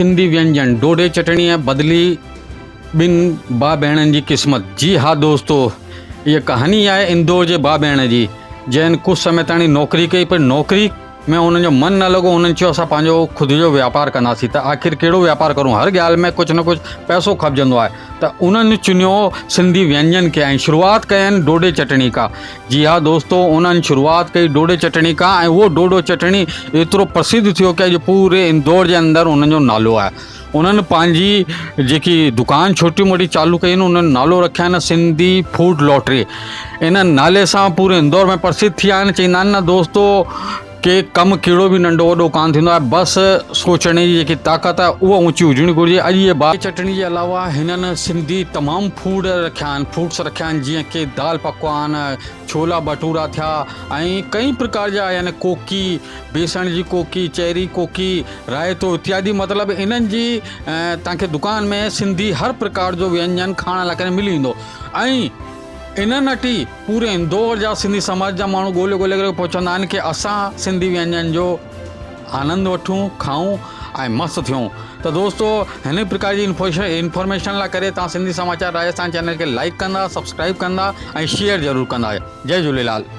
سنڌي وينجن ڊوڊي چٽڻيء بدلي ٻن ڀاء ڀيڻن جي قسمت جي ها دوستو هيء ڪهاڻي آهي اندور جي ڀاء ڀيڻ جي جنهن ڪجهه سمي تائين نوڪري ڪئي پر نوڪري ۾ انهن جو من نه لڳو انهن چيو اسان پنهنجو خود جو واپار ڪنداسين ته آخر ڪهڙو واپار ڪرون هر ڳالهه ۾ ڪجهه نه ڪجهه پئسو کپجندو آهي ته انهن چنيو سنڌي وينجن کي ۽ شروعات ڪين ڊوڊي چٽڻي کا جي ها دوستو انهن شروعات ڪئي ڊوڊي چٽڻي کان ۽ اهو ڊوڊو چٽڻي ايترو پرسڌ ٿيو ڪي اڄ پوري اندور جي اندر انهن جو نالو آهي انهن پنهنجي جيڪي دڪان ڇوٽي موٽي چالو ڪئي آهن انهن نالو رکيا آهن سنڌي فوڊ لاٽري ان نالي سان پوري اندور ۾ پرسڌ ٿي ويا آهن چئيندا آهن نه دوستو ڪي ڪم ڪهڙو به ننڍو وڏو ڪانه ٿيندو آهي بس سوچڻ جي جيڪي طاقت آهي اها اونچي هجڻي گهرجي اڄ اهي با چٽڻي جي علاوه هنن سنڌي تمام فوڊ رکيا آهن فوڊس رکيا آهن جيئن ڪي دال پڪوان ڇولا ڀٽورا ٿيا ۽ ڪئي پرڪار جا يعني ڪوڪي بيسڻ جي ڪوڪي چهري ڪوڪي رائتو اتيادي مطلب انهن جي توهان کي دڪان ۾ سنڌي هر پرڪار جو وينجن کائڻ لاء ڪري ملي ويندو ۽ انهن وٽ ئي پوري اندور جا سنڌي سماج جا ماڻهو ڳولي ڳولي ڪري پهچندا آهن ڪي اسان سنڌي وينجن جو آنند وٺون کائون ۽ مست ٿيون ته دوستو هن پرڪار جي انفارميشن لاء ڪري توهان سنڌي سماچار راجسٿان چينل کي لائڪ ڪندا سبسڪرائب ڪندا ۽ شيئر ضرور ڪندا جئي جهوليلال.